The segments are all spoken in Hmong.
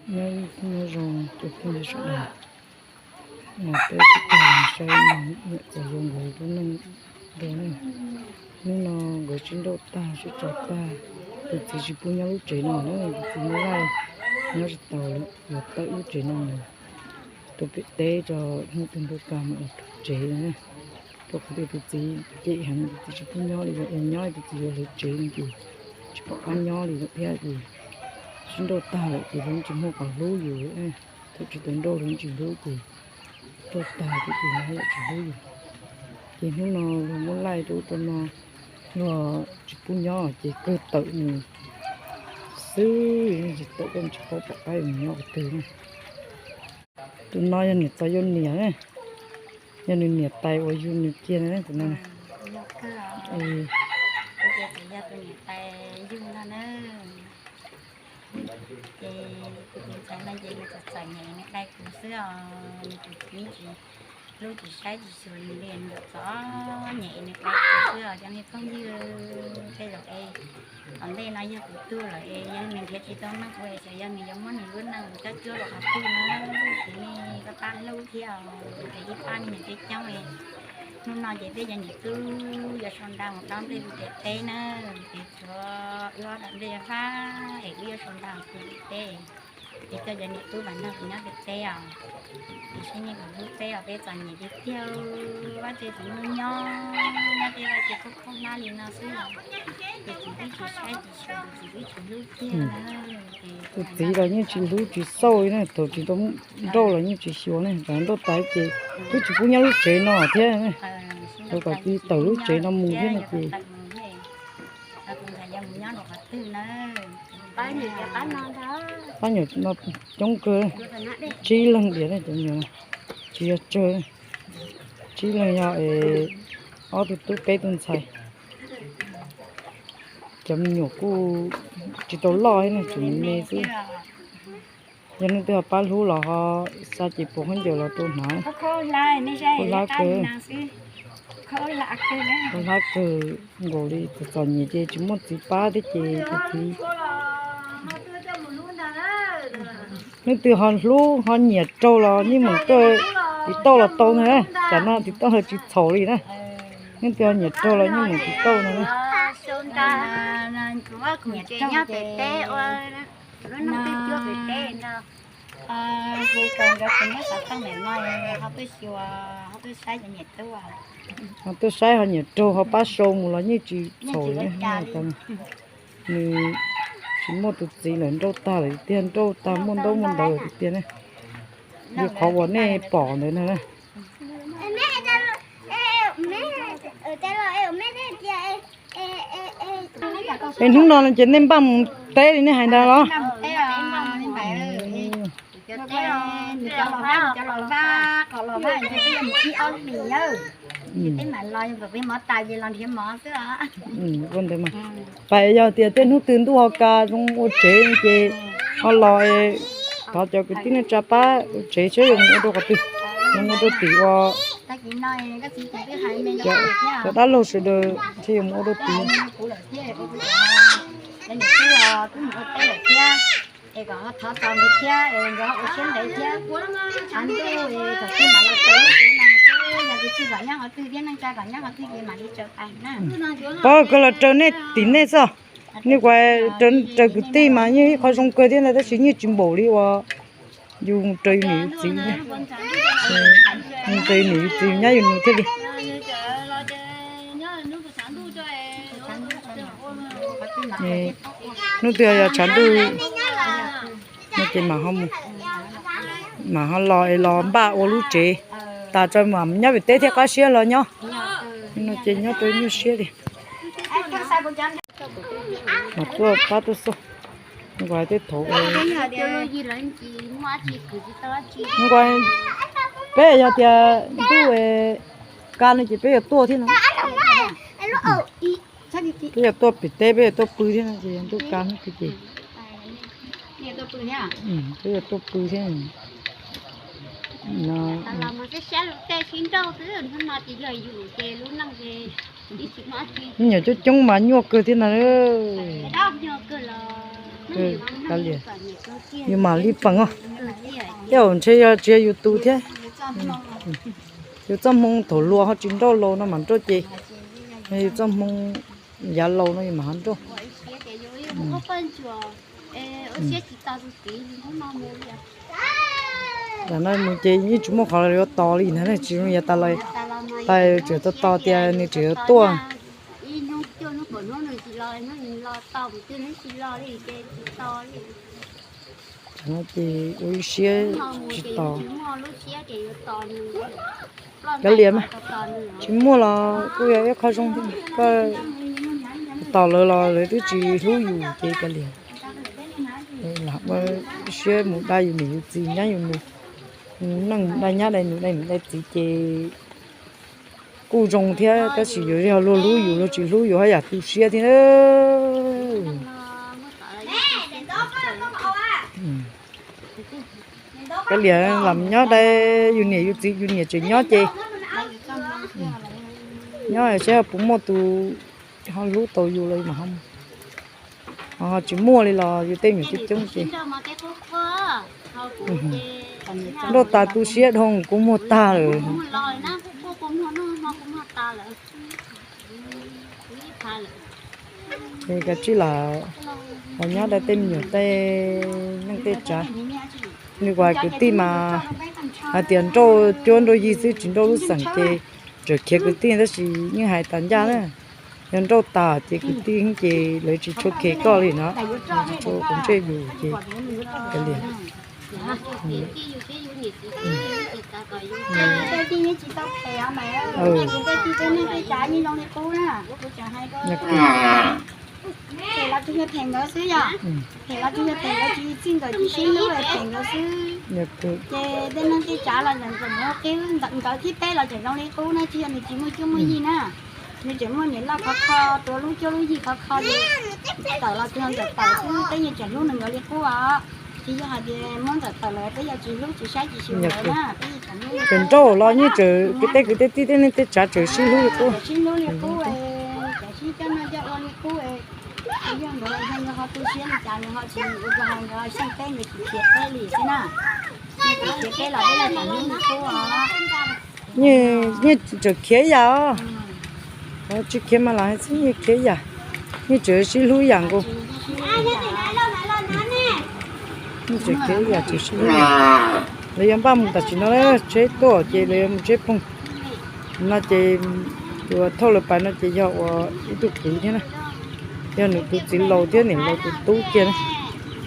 Nyob zoo tus phooj ywg sawv daws, no peb sib tag saib niam txiv nkawd lub neej dua na. Hnub no nkawd sib nrauj tag sib tso tag, tus txiv tsis pub nyob lub tsev no na, tus txiv Hmoob Laij nyob tsis tau lawm, yuav tawm lub tsev no mus rau pem teb rau hnub twg ntuj tag mam mus rau tsev na. Rau qhov tias tus txiv cem heev, tus txiv tsis pub nyob li, yog nyob tus txiv yuav hlawv tsev no ces tsis pom qab nyob li lawm thiab ces sib nrauj tag lawm ces luag tsis muaj qhov hlub yus. Thaum tsis tau nrauj luag tsis hlub ces nrauj tag ces tus no yam tsis hlub yus. Ces hnub no luag muab laij rau ub rau no, luag tsis pub nyob ces kawg tawm mus xwb, tsis tawm koj tsis paub pom qab mus nyob qhov twg na. Tus no yog niam txov yau niam na, yog nws niam tais uas yug nws kiag na tus no. Ces tus ntxhais no ces nws txom txom nyem nws dai kuv xwb os, nws tus txiv tsis hlub tsis saib tsis xyuas nws li, nws txom nyem nws dai kuv xwb os cov me phooj ywg. Tej zaum es tom ntej no yog kuv tuag lawm es yog nws nrhiav tsis tau neeg ua es xyov yog nws yuav muab nws lub neej mus coj cuag los qhov twg na. Ces nej pab pab hlub thiab os, es ib pab nej coob coob. Hnub no ces peb cov niam tub yuav sau nra mus dob nplej pem teb na, ces tshuav wb ob daim nplej fab es wb yuav sau nra mus pem teb. Ces coj cov niam tub mam nrog kuv nyob pem teb os. Ces seb nej puas hlub peb os, peb txom nyem tiag tiag, vaj tse tsis muaj nyob, nyob tej vaj tse khaub khaub hlab li no xwb os. Ces txiv twb tsis saib tsis xyuas, txiv twb tsis hlub tiag. Tus txiv los yeej tsis hlub tsis xauj li na, thaum tsis tau nrauj los yeej tsis xyuas ne, tsam nrauj tas ces twb tsis pub nyob lub tsev no thiab, rau kom txiv tawm lub tsev no mus thiab no ces pab nyuam no coob kawg, tsib leeg diam cov me nyuam, tsis yog tsawg, tsib leeg yog ob tug tub peb tug ntxhais. Cov me nyuam kuj tsis tau loj thiab ne, tseem me me xwb. Yog leej twg ho pab hlub los ho xa ces puas khaub ncaws los rau hnav. Khaub hlab kawg, khaub hlab kawg nkaus li, txom txom nyem ces tsis muaj txiv pab thiab ces tus txiv leej twg ho hlub ho nyiam raug los yeej meem tuaj tiv tauj los tau ntag, tsam no tiv tauj los tsis txhaum li na. Leej twg ho nyiam raug los yeej meem tiv tauj ntag na. Ho tuaj saib ho nyiam raug ho pab sau mus los yeej tsis txhaum li. Nws tsis muaj tus txiv lawm, nrauj tag lawm tiag, nrauj tag muaj ntaub muaj ntawv lawm tiag tiag ne. Li qhov uas nej pom ntawd na. Es hnub no ces nej npaj mus teb li nej hais ntag los? Ua ntawd mas, pais yog tias tej hnub twg ntuj ho ka zoo ua tsev ces ho los, thov cov kwv tij neej tsa pab ua tsev seb yuav mus ua rau qhov twg, yuav mus ua rau tim ua cov dab laug sawv daws thiaj yuav mus ua rau tim. Pab kawg los raws nej tim nej xwb, nej kuv raws kwv tij mas yeej ib qho zoo kawg thiab ntag, tab sis yeej tsis npaum li uas yus raws yus niam yus txiv, yus raws yus niam yus txiv nyab yus nus thiaj li. Hnub twg yog tshav ntuj no ces mam ho los es los npaj ua lub tsev tas tso mam nyob pem teb thiaj qab siab los nyob. No ces nyob rau nyuaj siab li. Mas tuaj pab tuaj xauj, nkaus tej thaum nkaus peb yog tias ntuj ka no ces peb yuav tuaj thiab no. Peb yuav tuaj pem teb, peb yuav tuaj pw thiab no ces yog ntuj ka no ces peb yuav tuaj pw thiab. Me nyuam coob coob mas nyuaj kawg thiab ntag. Kav liam, yus mam li feem os. Tej zaum ntshe yog tsis yog yus tus thiab. Yus txoj hmoo thaum hluas ho tsis nrauj, laus no mam nrauj ces yus txoj hmoo yav laus no yus mam ho nrauj. Tam no mus ces yeej tsis muaj qhov yuav tos li ntag, tsis zoo yav tas los, tas tseem tos tos tias nws tseem yuav tuaj. Tam no ces ua ib siab tsis tos. Kav liam mas, tsis muaj los kuj yog ib qho zoo thiab. Koj tos lawv los lawv twb tsis hlub yus ces kav liam. Ua siab mus dai yus niam yus txiv, nyab yus nus, neej mus dai nyab dai nus dai niam dai txiv ces kuj zoo thiab, tab sis yus yog luag hlub yus luag tsis hlub yus haj yam tu siab thiab. Kav liam, lam nyob dai yus niam yus txiv, yus niam tseem nyob ces nyob saib puas muaj tus ho hlub tau yus los mas ho, ho tsis muaj li los yus tej me nyuam coob coob ces nrauj tas tu siab dhau, kua muag tag lawm. Ces kav tsij lam los nyob dai tej me nyuam tej neej tej tsav. Nws kuj hais kwv tij mas hais tias nrauj cuab nrauj yig xwb tsis nrauj lub xeem ces tseem khiav kwv tij, tab sis yeej hais tas ncaj na, yog nrauj tas ces kwv tij ces lawv tsis tshua khev koj li no, tsis tshua quav ntsej yus ces kav liam. Phem los tsuas yog phem nkawd xwb yom. Phem los tsuas yog phem nkawd, tsis txij nkawm tsis sib hlub, phem nkawd xwb. Ces tej neeg tej tsav los ntawm nkawd qub, nkawd thiab peb los tseem zoo li qub na, tsis yog nws tsis muaj cuab muaj yig na. Nws tseem muaj niam loj khov kho, tuav lub cuab lub yig khov kho li. Tawm los tsuas yog ntxawm tawm xwb, peb yeej tseem hlub nws nkawd li qub os. Tsis yog hais tias muab ntxawm tawm lawm peb yuav tsis hlub tsis saib tsis xyuas nkawd na, peb yeej tseem hlub. Tseem nrauj los yeej tseem kwv tej kwv tej tij tej neej tej tsav tseem sib hlub li qub. Sib hlub li qub, tseem sib coj noj coj ua li qub. Yog nkawd ho tu siab li cas nws ho tsis ua, hais nkawd xyeej peb, nkawd tsis khiav peb li xwb na. Nws tsis khiav peb los peb yeej tseem hlub li qub os. Yeej tseem khiav ib yam os. Tsis khiav mas los hais xwb, yeej khiav ib yam. Yeej tseem sib hlub ib yam nkaus. Yeej tseem khiav ib yam, tseem sib hlub ib yam. Lawv yuav npaj mus tam sim no, tsheb tuaj ces lawv yuav mus tsheb phooj. No ces tus thauj lawv pais no ces yog ua ib tug kwv thiab na, yog nws tus txiv laus thiab niam laus tus tub kiag na.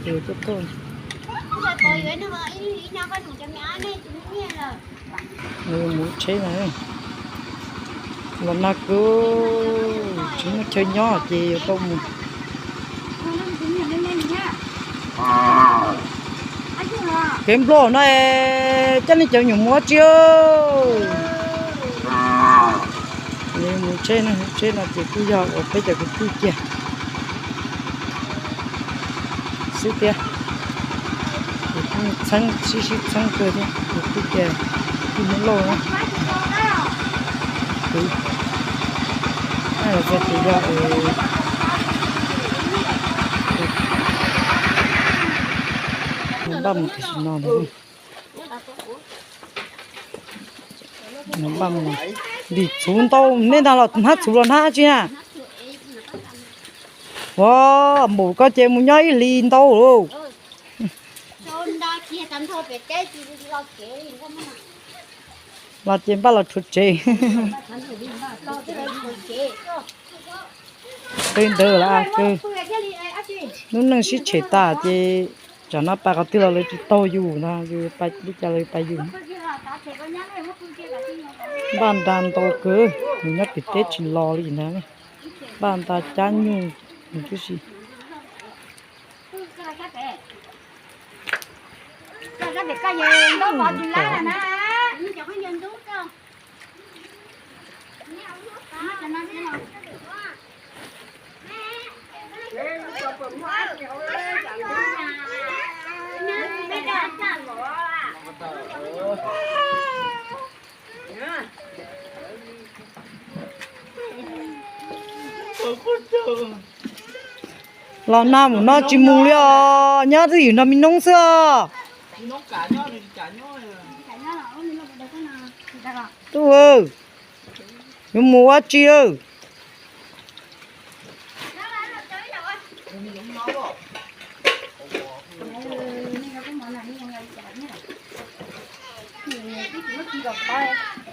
Ces tuaj thauj. Nws mus tsheb no, los nag kawg, tsis muaj chaw nyob ces yuav tau mus. Kev nplo no coj nej cov me nyuam mus ua tsi? Nws mus tsheb no, tsheb no ces kuj yog uas peb cov kwv tij kiag xwb thiab. Ces kuj txheeb sib sib txheeb kawg thiab, kwv tij kiag, kwv tij Hmoob Lauj na. Kwv, los txog ces yog npaj mus tam sim no. Npaj mus, ntim txhuv ntau, nej ntag los hnab txhuv los hnab tsi na. Ua, npaum koj ces mus nyob ib hlis ntau lauj. Los ces npaj los rhuav tsev. Qee ntawd lawm, lub neej sib tshem tas ces tsam no pais qhov twg los lawv tsis taug yus no, yus pais li cas los yus pais yus. Npaj nra ntau kawg, nws nyob pem teb tsis los li ntag. Npaj nra cab nyuj nws tib si. Los nag mus no tsis mus li os, nyob twj ywm nrog me noob xwb os. Tub, yuav mus ua tsi?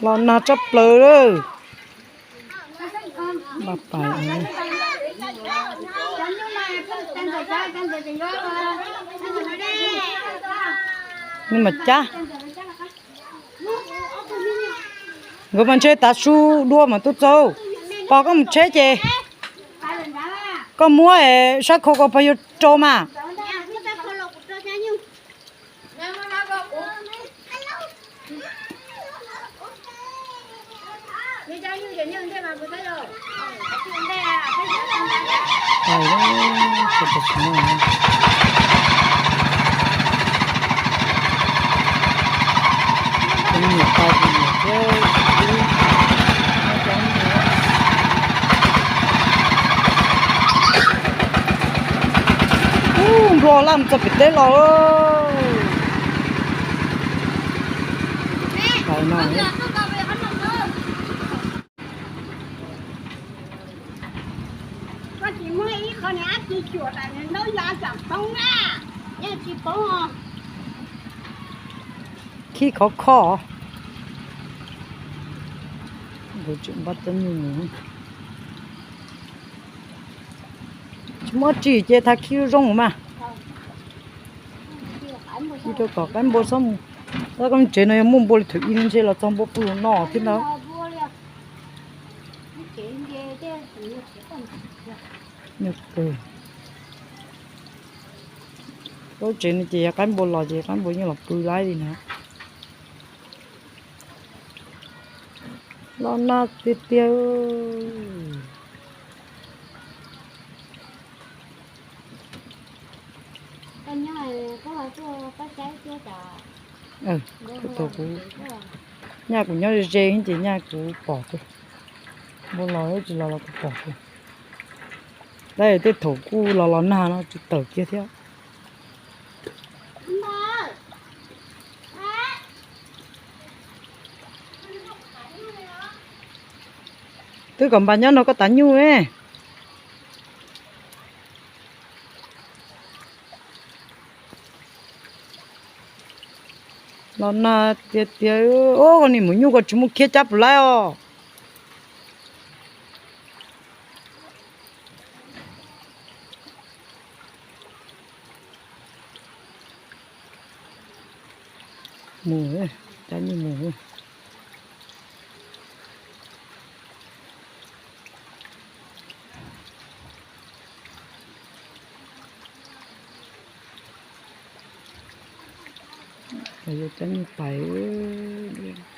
Los nag tshaj plaws lawm. Nws mas cab. Nkawd mas ntshe tav su dua mas tuaj txog. Pog koj mus tsheb ces koj muab sab khau ko pog yuav rau mas. Ub, nplog laj mus txog pem teb los. Koj tsis muaj ib qho niag ab tsi cuam tas nws ntaub ya tsam poob na, yeej tsis poob. Khib khov kho. Nkawd tseem npaj cov nyuj mus. Tsis muaj tsi ces thaj khib zoo mas. Ib rau kom qaib npua txhob mus. Tab koj tsev no yog muaj npua li thaum ub ntshe los txog npua pw no thiab ntag. Nyuj kawg. Lub tsev no ces yog qaib npua los ces qaib npua yeej los pw laib li na. Los nag tiag tiag. Kuv, nyaj kuv nyob ze ze ces nyaj kuv pom tiag. Npua los tsis los los kuv pom tiag. Tab tej thaum kuj los los nag no tsis tawm kiag thiab. Twb kom npas nyob nrog koj tav nyuj ne. Los nag tiag tiag, ub, koj niag maum nyuj ko tsis muaj khiab cab puas laib os. Mus, cab nyuj mus. Yuav cab nyuj pais.